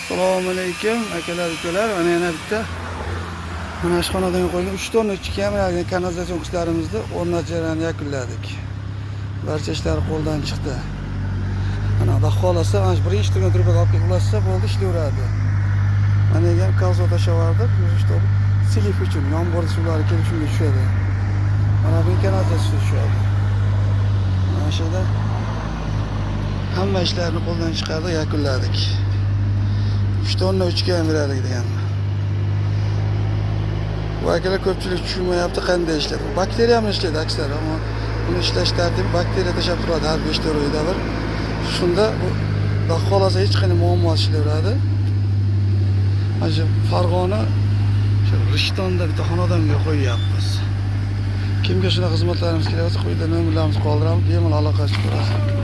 Assalomu alaykum, akalar, ukalar. Mana yana bitta mana shu xonadonga qo'yilgan 3 tonna 3 kamerali kanalizatsion kuchlarimizni o'rnatish jarayonini yakunladik. Barcha ishlar qo'ldan chiqdi. Mana, Xudo xohlasa, mana shu birinchi turgan trubaga olib kelib ulashsa bo'ldi, ishlayveradi. Mana yerga ham kolso tashlab yubordik, что слив uchun yomg'ir suvlari kelib shunga tushadi. Mana bu kanalizatsiya tushadi. Mana shu yerda hamma ishlarni qo'ldan chiqardik, yakunladik. 3 tonna 3 kameralik degan. Bu akalar, ko'pchilik tushunmayapti, qanday ishlaydi. Bu bakteriya bilan ishlaydi aksar, ammo buni ishlash tartibi bakteriya tashlab turadi har 5-4 oyda bir. Shunda bu, Xudo xohlasa, hech qanday muammo ishlayveradi. Mana shu Farg'ona, shu Rishtonda bitta xonadonga qo'yyapmiz. Kimga shunaqa xizmatlarimiz kerak bo'lsa, quyida nomerlarimizni qoldiramiz, bemalol aloqa chiqarasiz.